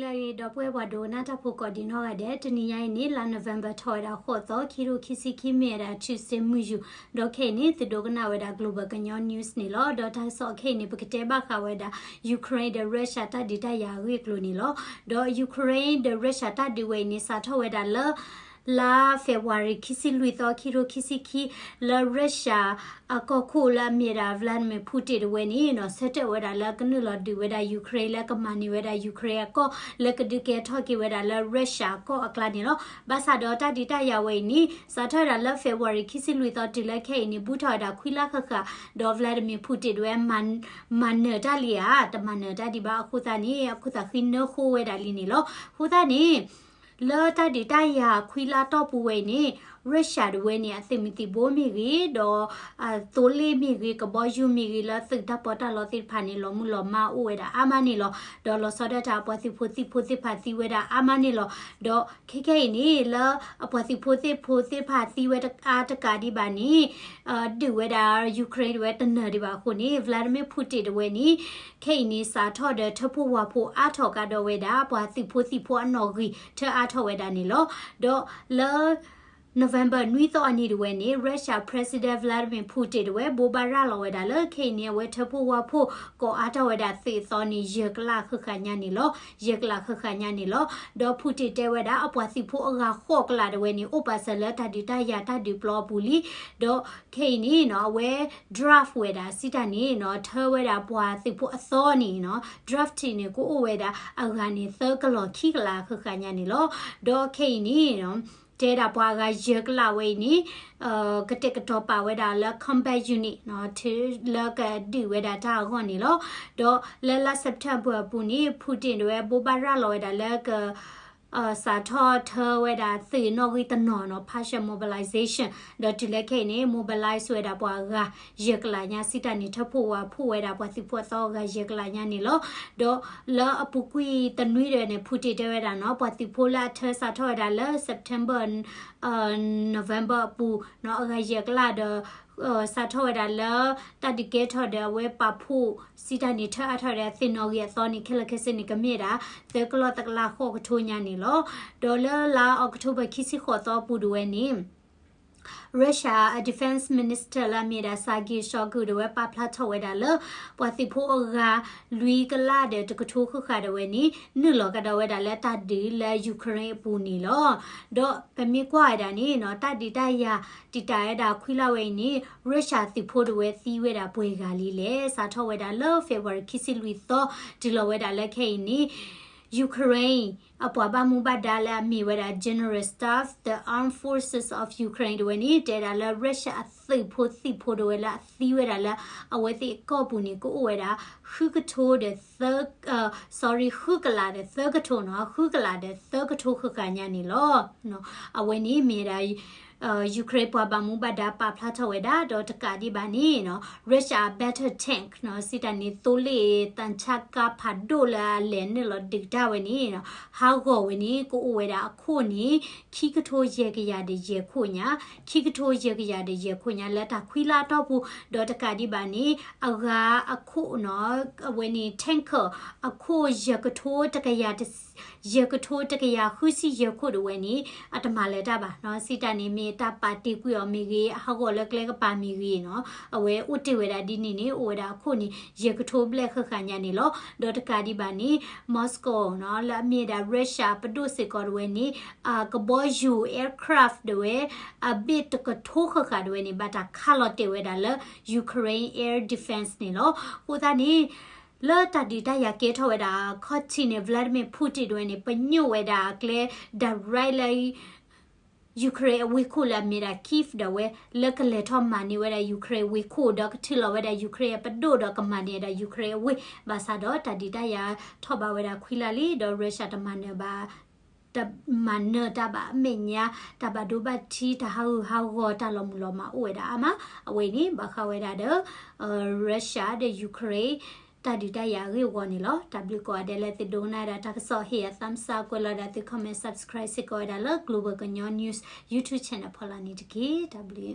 လၢအဂ့ၤ ဒီပုၢ်ဝဲၢ်ပှၤဒိကနၣ်တၢ်ဖိကိးဒံးနီၢ်ဂၤဒဲး, တနံၤညါအံၤန့ၣ် လါ November ထီၣ်ဝဲဒၣ်ဃိးသီ ခံကထိခံဆံခံ မ့ၢ်ဝဲဒၣ် Tuesday မုၢ်ယူၤ, ဒီးခဲအံၤန့ၣ် သုဒိကနၣ်ဝဲဒၣ် Global ကညီ News န့ၣ်လီၤ. ဒီးတၢ်ကစီၣ်ခဲအံၤန့ၣ် ပကတဲဘၣ်ဃးဝဲဒၣ် Ukraine ဒီး Russia တၢ်ဒုးတၢ်ယၤအဂ့ၢ်အကျိၤန့ၣ်လီၤ. ဒီး Ukraine ဒီး Russia တၢ်ဒုးဝဲအံၤန့ၣ် စးထီၣ်ဝဲဒၣ်လၢ လါ February ခံဆံလွံၢ်သီ ခံကထိခံဆံခံ လၢ Russia အကီၢ်ခိၣ်လၢအမ့ၢ်ဝဲဒၣ် Vladimir Putin တဝဲန့ၣ်နီၤ ဆၢထၢၣ်ဝဲဒၣ်လၢကနုာ်လီၤဒုးဝဲဒၣ် Ukraine လၢကမၤန့ၢ်ဝဲဒၣ် Ukraine အကီၢ် လၢကဒုးကဲထီၣ်က့ၤဝဲဒၣ်လၢ Russia အကီၢ်အကျါန့ၣ်လီၤ. ဘၣ်ဆၣ်ဒီးတၢ်ဒုးတၢ်ယၤဝဲအံၤန့ၣ် စးထီၣ်ဝဲဒၣ်လၢ February ခံဆံလွံၢ်သီတုၤလၢခဲအံၤန့ၣ် ဘူးထီၣ်ဝဲဒၣ်ခွံလါဃၣ်ဃၣ်, ဒီး Vladimir Putin တဝဲ မၤနၢၤတၢ်လံဧါ, တမၤနၢၤတၢ်ဒံးဘၣ်အဃိသတးန့ၣ် အခိၣ်သးဃံနၢဃိဝဲဒၣ်လံန့ၣ်လီၤ. အဃိသတးန့ၣ် လၢတၢ်ဒုးတၢ်ယၤခွံလါတီၢ်ပူၤဝဲအံၤန့ၣ် Russia တဝဲန့ၣ် အသုးမုၢ်သံၣ်ဘိမ့ၢ်ဂ့ၤ, ဒီး အသိလ့ၣ်မ့ၢ်ဂ့ၤ, ကဘီယူၤမ့ၢ်ဂ့ၤ, လၢသုးတၢ်ပီးတၢ်လီသ့ၣ်တဖၣ်န့ၣ် လီၤမုၢ်လီၤမၢ်အိၣ်ဝဲဒၣ်အါမးန့ၣ်လီၤ. ဒီးလီၤဆီဒၣ်တၢ်အပှၤသုးဖိသံၣ်ဖိသ့ၣ်တဖၣ်သံဝဲဒၣ်အါမးန့ၣ်လီၤ. ဒီးခဲခဲအံၤန့ၣ် လၢအပှၤသုးဖိသံၣ်ဖိသ့ၣ်တဖၣ်သံဝဲအါတကးဒံးဘၣ်န့ၣ် ဒုးဝဲဒၣ် Ukraine တဝဲတနၢၤဒံးဘၣ်အဃိန့ၣ် Vladimir Putin တဝဲန့ၣ် ခဲအံၤန့ၣ် စးထီၣ်ဒီးထၢဖှိၣ်ဝၤဖှိၣ်အါထီၣ်ကဒီးဝဲဒၣ် ပှၤသုးဖိသံၣ်ဖိအနီၣ်ဂံၢ် ထၢအါထီၣ်ဝဲဒၣ်န့ၣ်လီၤ. ဒီးလၢ November နွံသီအနံၤတဝဲန့ၣ် Russia President Vladimir Putin တဝဲ ဘိးဘၣ်ရၤလီၤဝဲဒၣ်လၢ ခဲအံၤန့ၣ် အဝဲထၢဖှိၣ်ဝၤဖှိၣ် ကိးအါထီၣ်ဝဲဒၣ်သုးအသီန့ၣ် ယဲၢ်ကလးဃၣ်ဃၣ်ညါန့ၣ်လီၤ. ယဲၢ်ကလးဃၣ်ဃၣ်ညါန့ၣ်လီၤ. ဒီး Putin တဲဝဲဒၣ် အပှၤသုးဖိအဂၤဃိးကလးတဝဲန့ၣ် အိၣ်ပာ်စၢၤလၢတၢ်ဒုးတၢ်ယၤတၢ်ဒုးပျီအပူၤလံ. ဒီးခဲအံၤန့ၣ်နီၤ အဝဲ draft ဝဲဒၣ် စံးတၢ်န့ၣ်နီၤ ထၢဝဲဒၣ်ပှၤသုးဖိအသီန့ၣ်နီၤ drafting န့ၣ် ကအိၣ်ဝဲဒၣ်အဂၤန့ၣ် သၢကလးခံကလးဃၣ်ဃၣ်ညါန့ၣ်လီၤ. ဒီးခဲအံၤန့ၣ်နီၤ တဲဒၣ်ပှၤအဂၤယဲၢ်ကလးဝဲအံၤန့ၣ် ကတဲာ်ကတီၤပာ်ဝဲဒၣ်လၢ combat unit နီၤ လၢကဒုးဝဲဒၣ်တၢ်အဂီၢ်န့ၣ်လီၤ. ဒီးလၢလါ September အပူၤန့ၣ် Putin တဝဲ ဘိးဘၣ်ရၤလီၤဝဲဒၣ်လၢက စးထီၣ်ထၢဝဲဒၣ်သုးနီၣ်ဂံၢ်တနီၤနီၤ partial mobilization ဒီးတုၤလၢခဲအံၤန့ၣ် mobilize ဝဲဒၣ်ပှၤအဂၤ ယဲၢ်ကလးညါ စံးတၢ်န့ၣ် ထၢဖှိၣ်ဝၤဖှိၣ်ဝဲဒၣ်ပှၤသုးဖိအသီအဂၤယဲၢ်ကလးညါန့ၣ်လီၤ. ဒီးလၢအပူၤကွံာ်တနွံဒၣ်န့ၣ် Putin တဲဝဲဒၣ်နီၤ ပှၤသုးဖိလၢအထၢစးထီၣ်ဝဲဒၣ်လၢ September November အပူၤနီၤ အဂၤယဲၢ်ကလးဒီး စးထီၣ်ဝဲဒၣ်လၢ တၢ်ဒုးကဲထီၣ်ဒီးအဝဲပာ်ဖှိၣ် စံးတၢ်န့ၣ် ထၢအါထီၣ်ဒီးသုးနီၣ်ဂံၢ်အသီန့ၣ် ခဲလၢာ်ခဲဆ့န့ၣ် ကမ့ၢ်ဒၣ် သၢကလးတကလးဃိးကထိညါန့ၣ်လီၤ. ဒီးလၢလါ October ခံဆံဃိးသီအပူၤတဝဲန့ၣ် Russia အ defense minister လၢအမ့ၢ်ဒၣ် Sergei Shoigu တဝဲ ပာ်ဖျါထီၣ်ဝဲဒၣ်လၢ ပှၤသုးဖိအဂၤ လွံၢ်ကလးဒီးတကထိဃၣ်ဃၣ်တဝဲန့ၣ် နုာ်လီၤကဒီးဝဲဒၣ်လၢတၢ်ဒုးလၢ Ukraine အပူၤန့ၣ်လီၤ. ဒီးပမ့ၢ်ကွၢ်ဝဲဒၣ်န့ၣ်နီၤ တၢ်ဒုးတၢ်ယၤတံာ်တာ်ဝဲဒၣ်ခွံလါဝဲအံၤန့ၣ် Russia သုးဖိတဝဲသံဝဲဒၣ်ပှဲၤဂၤလံလဲၣ်. စးထီၣ်ဝဲဒၣ်လၢ February ခံဆံလွံၢ်သီ တုၤလီၤဝဲဒၣ်လၢခဲအံၤန့ၣ် Ukraine အပှၤဘၣ်မူဘၣ်ဒါလၢအမ့ၢ်ဝဲဒၣ် General Staff the Armed Forces of Ukraine တဝဲန့ၣ် တဲဒၣ်လၢ Russia အသုးဖိသံၣ်ဖိတဝဲလၢအသံဝဲဒၣ်လၢ အဝဲသ့ၣ်အကီၢ်ပူၤန့ၣ် ကအိၣ်ဝဲဒၣ် ဃုကထိဒီးသၢ sorry ဃုကလးဒီးသၢကထိနီၤ ဃုကလးဒီးသၢကထိဃၣ်ဃၣ်ညါန့ၣ်လီၤ. အဝဲန့ၣ်မ့ၢ်ဒၣ် Ukraine ပှၤဘၣ်မူဘၣ်ဒါပာ်ဖျါထီၣ်ဝဲဒၣ် ဒီးတကးဒံးဘၣ်န့ၣ်နီၤ Russia အ battle tank နီၤ စံးတၢ်န့ၣ် သိလ့ၣ်သံချပ်ကားဖးဒိၣ်လၢအလဲၤနုာ်လီၤဒုးတၢ်ဝဲန့ၣ်နီၤ ဟးဂီၤဝဲန့ၣ် ကအိၣ်ဝဲဒၣ်အခိၣ်န့ၣ် ခံကထိယဲၢ်ကယၤဒီးယဲၢ်ခိၣ်ညါ ခံကထိယဲၢ်ကယၤဒီးယဲၢ်ခိၣ်ညါ လၢတၢ်ခွံလါအတီၢ်ပူၤ ဒီးတကးဒံးဘၣ်န့ၣ် အဂၤအခိၣ်နီၤ အဝဲန့ၣ် tanker အခိၣ်ယဲၢ်ကထိတကယၤ ယဲၢ်ကထိတကယၤဃုဆံယဲၢ်ခိၣ်တဝဲန့ၣ် အတမၤလၢၤတၢ်ဘၣ်နီၤ စံးတၢ်န့ၣ်မ့ၢ်တၢ်ပာ်တ့ၢ်ကွံာ်အီၤမ့ၢ်ဂ့ၤ အဟးဂီၤလၢကျဲကပၤမ့ၢ်ဂ့ၤနီၤ အဝဲအိၣ်တ့ၢ်ဝဲဒၣ်ဒ်န့ၣ်န့ၣ် အိၣ်ဝဲဒၣ်အခိၣ်န့ၣ် ယဲၢ်ကထိဘျဲၣ်ဃၣ်ဃၣ်ညါန့ၣ်လီၤ. ဒီးတကးဒံးဘၣ်န့ၣ် Moscow နီၤ လၢအမ့ၢ်ဒၣ် Russia ပဒိၣ်စ့ၢ်ကီးတဝဲန့ၣ် အကဘီယူၤ aircraft တဝဲ အဘ့ၣ်တကထိဃၣ်ဃၣ်တဝဲန့ၣ် ဘၣ်တၢ်ခးလီၤတဲာ်ဝဲဒၣ်လၢ Ukraine air defense န့ၣ်လီၤ. အဃိသတးန့ၣ် လၢတၢ်ဒုးတၢ်ယၤကဲထီၣ်ဝဲဒၣ်ခီၣ်ထံးန့ၣ် Vladimir Putin တဝဲန့ၣ် ပညိၣ်ဝဲဒၣ်အကျဲ direct လၢ Ukraine အဝ့ၢ်ခိၣ်လၢအမ့ၢ်ဒၣ် Kyiv ဒၣ်ဝဲ လၢကလဲၤထီၣ်မၤန့ၢ်ဝဲဒၣ် Ukraine အဝ့ၢ်ခိၣ် ဒီးကထုးလီၤဝဲဒၣ် Ukraine အပဒိၣ်ဒီးကမၤန့ၢ်ဝဲဒၣ် Ukraine အဝ့ၢ် ဘၣ်ဆၣ်ဒီးတၢ်ဒုးတၢ်ယၤထီၣ်ဘးဝဲဒၣ်ခွံလါလံ ဒီး Russia တမၤနၢၤဘၣ် တမၤနၢၤတၢ်ဘၣ်အမဲာ်ညါ တၢ်ဘၣ်ဒိဘၣ်ထံး တၢ်ဟးဂူာ်ဟးဂီၤ တၢ်လီၤမုၢ်လီၤမၢ်အိၣ်ဝဲဒၣ်အါမး အဝဲအံၤန့ၣ် ဘၣ်ဃးဝဲဒၣ်ဒီး Russia ဒီး Ukraine တၢ်ဒုးတၢ်ယၤအဂ့ၢ်အဂီၢ်န့ၣ်လီၤ. တၢ်ဘျုးကိးဂၤဒဲးလၢသုဒိကနၣ်ဝဲဒၣ်တၢ်ကစီၣ် ဟ့ၣ်ယၤ thumbs up ကွဲးလီၤဒၣ်သု comment subscribe စ့ၢ်ကီးဝဲဒၣ်လၢ Global ကညီ News YouTube channel ဖီလာ်န့ၣ်တက့ၢ်. တၢ်ဘျုး